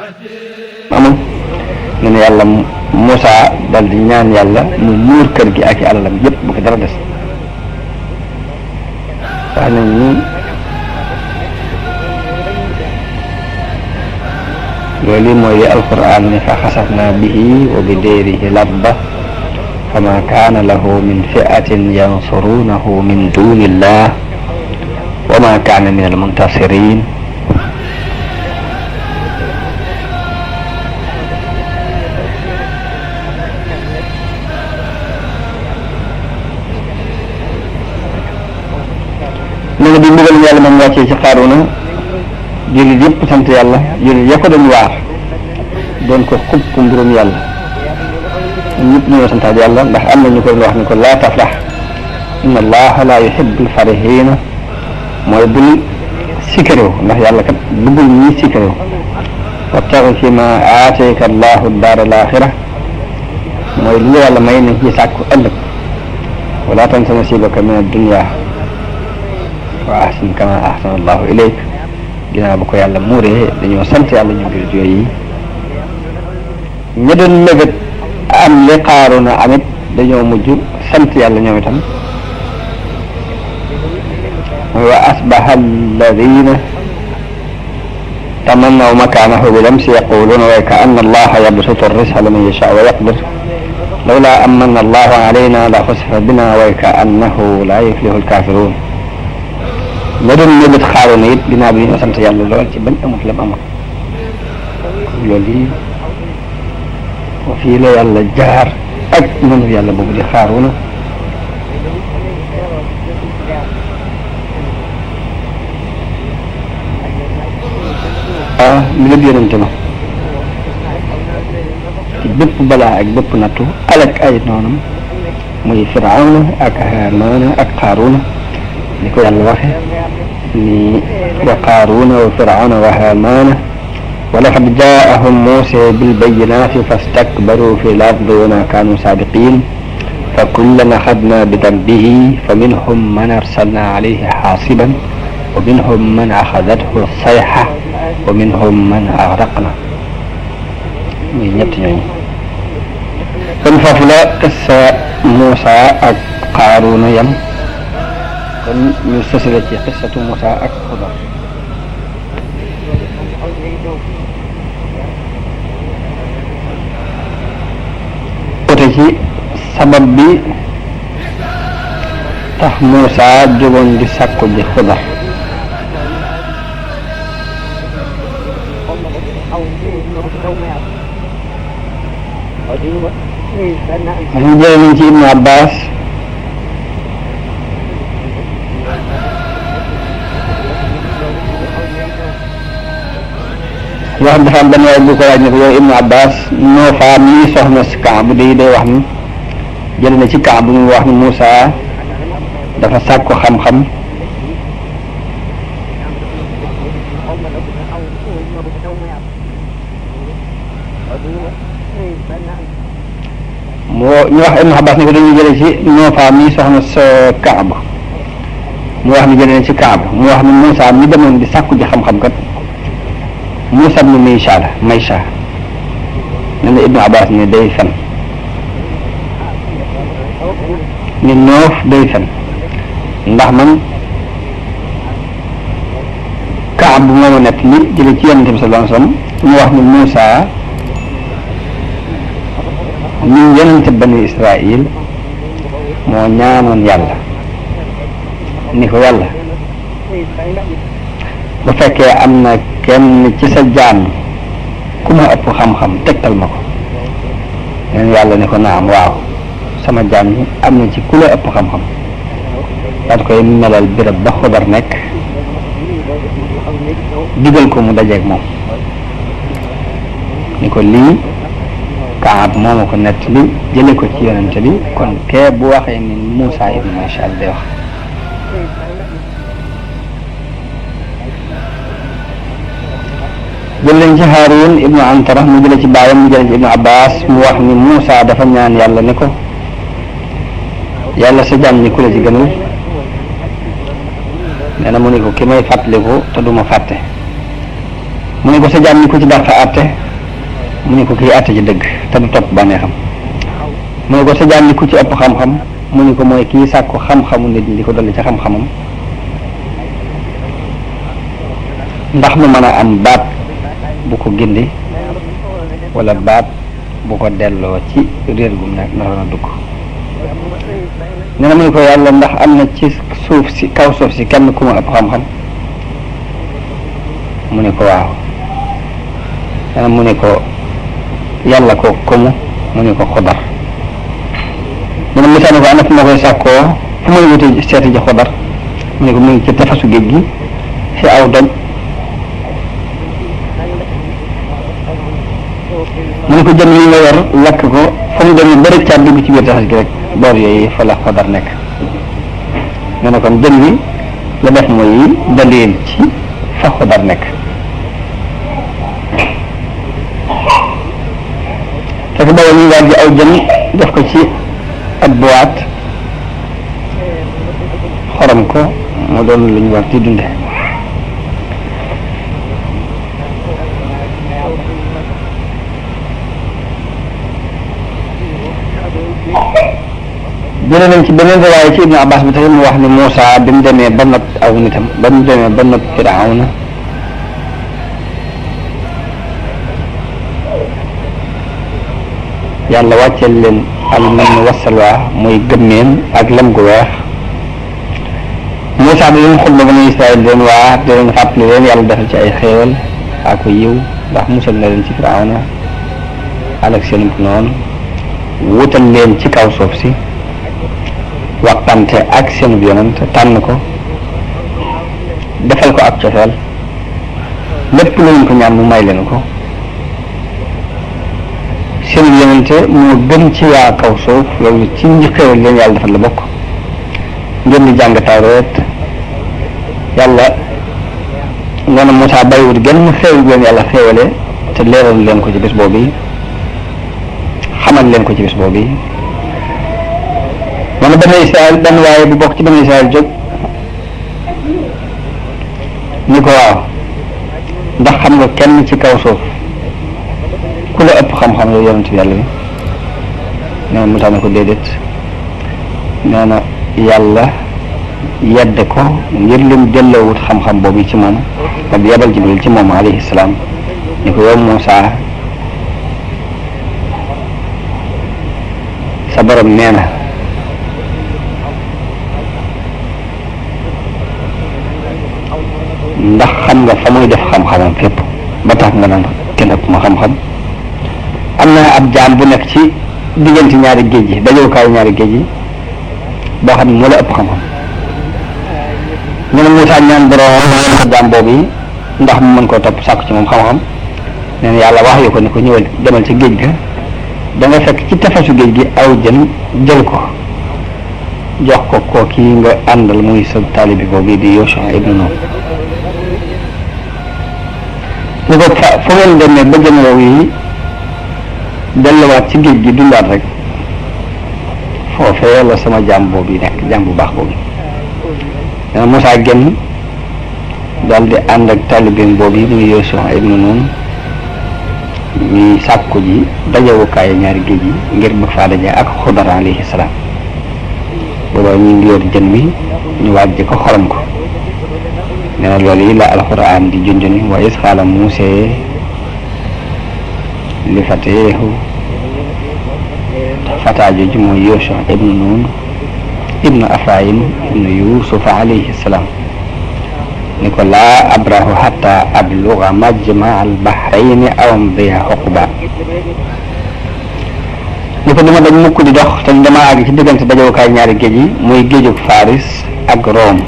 amul ne ne yàlla Moussa dal di ñaan yàlla mu muur kër gi ak i alalam yëpp bu ko dara des wax nañ ni loolu mooy alquran ni fa xasafna bihi wa bi dayrihi larda fama kaana lahu min fi'atin yansurunahu min dunillah wa ma kaana min almuntasirin nena bi mbugal yàlla moom wàccee ci Xaaruna jullit yëpp sant yàlla jullit ya ko doon waar doon ko xupp mbirum yàlla ñëpp ñoo santaat yàlla ndax am na ñu ko doon wax ni ko laa tafrax inna allaha la yuhibbul farihina mooy bul sikkaréew ndax yàlla kat bëggul ñi sikkaréew wabtaxi fi ma aatayka allahu daar al axira mooy li yàlla may nañ ci sàkku ëllëg wala tansa nasibaka min addunya wa ahsin kama ahsana allahu ilayk ginnaaw ba ko yàlla muuree dañoo sant yàlla ñu mbir yooyu ña doon mébét am li Qaaruuna amit dañoo mujj sant yàlla ñoom itam wa asbaha alladina tamannaw makaanahu bilamsi yaquluuna wa ka anna allaha yabsutu arrisqa liman yashaa wa yaqdir lawla amanna allahu alayna la xusifa bina wa ka annahu la yuflihu alkaafiruun ña doon mébét Xaaruuna it ginnaaw bi ñu sant yàlla lool ci bañ amut lam amut loolu yi fii la yàlla jaar ak noonu yàlla boobu di Xaaruuna mi lépp yonente ma ci bépp balaa ak bépp nattu alak ay noonam muy Firawna ak Haamaana ak Xaaruuna ni ko yàlla waxe ni wa Qaaruuna wa Firawna wa Haamaana wa laqad jaa'ahum Muusaa bil-bayyinaati fastakbaruu fil ardi wa maa kaanuu saabiqiin fa kullan axadnaa bi dambihi fa minhum man arsalnaa alayhi haasiban wa minhum man axadathu sayha wa minhum man agraqnaa muy ñett ñooñu kon foofu la qissa Muusaa ak Qaaruuna yam kon ñu sësale ci qissatu Muusaa ak Xudar côté ci sabab bi tax Muusaa jógoon di sàkku ji Xudar ñu jëlee nañ ci Ibnu Abbas yoo xam dafa am benn waay bu ko laaj ne ko yow Ibnu Abbas noo faa mii soxna si Kaab day wax ni jëlee na ci Kaab bu muy wax ni Muusaa dafa sàkku xam-xam ñu wax Ibnu Abbas ne ko dañuy jëlee ci noo faa mii soxna sa Kaab mu wax ni jëlee na ci Kaab mu wax ni Muusaa mi demoon di sàkku ji xam-xam kat Muusaa ibnu Maysha ne na Ibnu Abbas ne day fen ni noof day fen ndax man Kaab bu moo ma nekk li jële ci Yonent bi sallallahu alayhi wa sallam mu wax ni Muusaa ñun yonent bani Israil moo ñaanoon yàlla ni ko yàlla bu fekkee am na kenn ci sa jaam ku ma ëpp xam-xam tegtal ma ko leen yàlla ni ko naam waaw sama jaam ñi am na ci ku la ëpp xam-xam daal koy melal béréb ba Xudar nekk digal ko mu dajeeg moom ni ko lii Kaab moo ma ko nett li jële ko ci yonente bi kon kee bu waxee ni Muusaa ibnu Maysha day wax jël leen ci Haaruun ibnu Antara mu jële ci baayam mu jële ci Ibnu Abbas mu wax ni Muusaa dafa ñaan yàlla ni ko yàlla sa jaam ñi ku la ci gënal nee na mu ni ko ki may fàttaliku te du ma fàtte mu ne ko sa jaam ñi ko ci dàq àtte mu ne ko kii àtte ci dëgg te du topp bànneexam mu ne ko sa jaam ñi ku ci ëpp xam-xam mu ne ko mooy kii sàkku xam-xamu nit ñi di ko dolli ca xam-xamam ndax mu mën a am baat bu ko gindi wala baat bu ko delloo ci réer gum nekk naroon a dugg nee na mu ne ko yàlla ndax am na ci suuf si kaw suuf si kenn ku ma ëpp xam-xam mu ne ko waaw nee na mu ne ko yàlla ko komu mu ne ko Xodar mu ne Musaa ne ko ana fu ma koy sàkkoo fu may wuti seeti ji Xodar mu ne ko mu ngi ci tefasu géej gi si aw doj mu ne ko jën yi nga yor lakk ko fa mu dem ba rek caat dugg ci biir tefas gi rek boor yooyu fa la Xodar nekk nee na kon jën wi la def mooy dalil ci fa Xodar nekk fekk booba ñu daal di aw jën def ko ci ab boîte xorom ko mu doon lu ñu war di dunde jëlee nañ ci beneen riwaaya ci Ibnu Abbas bi tamit mu wax ni Muusaa bi mu demee ba not aw nitam ba mu demee ba not Firawna yàlla wàcceel leen al-manna wa salwa muy gëmmeen ak lem gu weex Muusaa bi leen xutba Bani Israayil leen waa di leen fàttali leen yàlla defal ci ay xéewal ak yiw ndax musal na leen ci Firawna alak seen noonu wutal leen ci kaw suuf si waxtante ak seen yonent tànn ko defal ko ak cofeel lépp lu ñu ko ñaan mu may leen ko seen yonente moo gën ci waa kaw suuf loolu ci njëkkëral leen yàlla defal la bokk ngeen di jàng Tawreet yàlla nga ne Musaa bàyyiwut genn xéewal leen yàlla xéewale te leeral leen ko ci bés boobu xamal leen ko ci bés boobu man Bani Israayil benn waaye bu bokk ci Bani Israayil jóg ni ko waaw ndax xam nga kenn ci kaw suuf ku la ëpp xam-xam yow yonent bi yàlla bi nee na Musaa ne ko déedéet nee na yàlla yedde ko ngir lim delloowut xam-xam boobu ci moom ba yebal Jibril ci moom alayhi salaam ni ko yow Musaa sa borom nee na ndax xam nga fa muy def xam-xamam fépp ba tax nga naan kenn ëpp ma xam-xam am na ab jaam bu nekk ci diggante ñaari géej yi dajewukaayu ñaari géej yi boo xam ne moo la ëpp xam-xam ñu ne Musaa ñaan borom jaam boobu yi ndax mu mën koo topp sàkku ci moom xam-xam nee na yàlla wax yu ko ni ko ñëwal demal ci géej ga da nga fekk ci tefasu géej gi aw jën jël ko jox ko kooki nga àndal muy sa taalibi boobu di Yuushua ibnu Nuun ni ko fu ngeen demee ba jën woowu yi delluwaat ci géej gi dundaat rek foofee la sama jaam boobu yi nekk jaam bu baax boobu dana Musaa génn daal di ànd ak taalibeem boobu yi muy Yuushua ibnu Nuun ñuy sàkku ji dajewukaayu ñaari géej yi ngir bëgg faa daje ak Xodar alayhi salaam booba ñu ngi yor jën wi ñu wàjj ko xorom ko nee na loolu yi la alquran di junjuni wa is qaala Muusaa li fatahu fataa jooju mooy Yuushua ibnu Nuun ibnu Afraayim ibnu Yuusuf alayhi salaam ni ko laa abrahu hatta abluga majma al bahrayni aw amdiya huqba ni ko dama dañ mukk di dox te dama àgg ci diggante dajewukaay ñaari géej yi muy géejug Faris ak Rome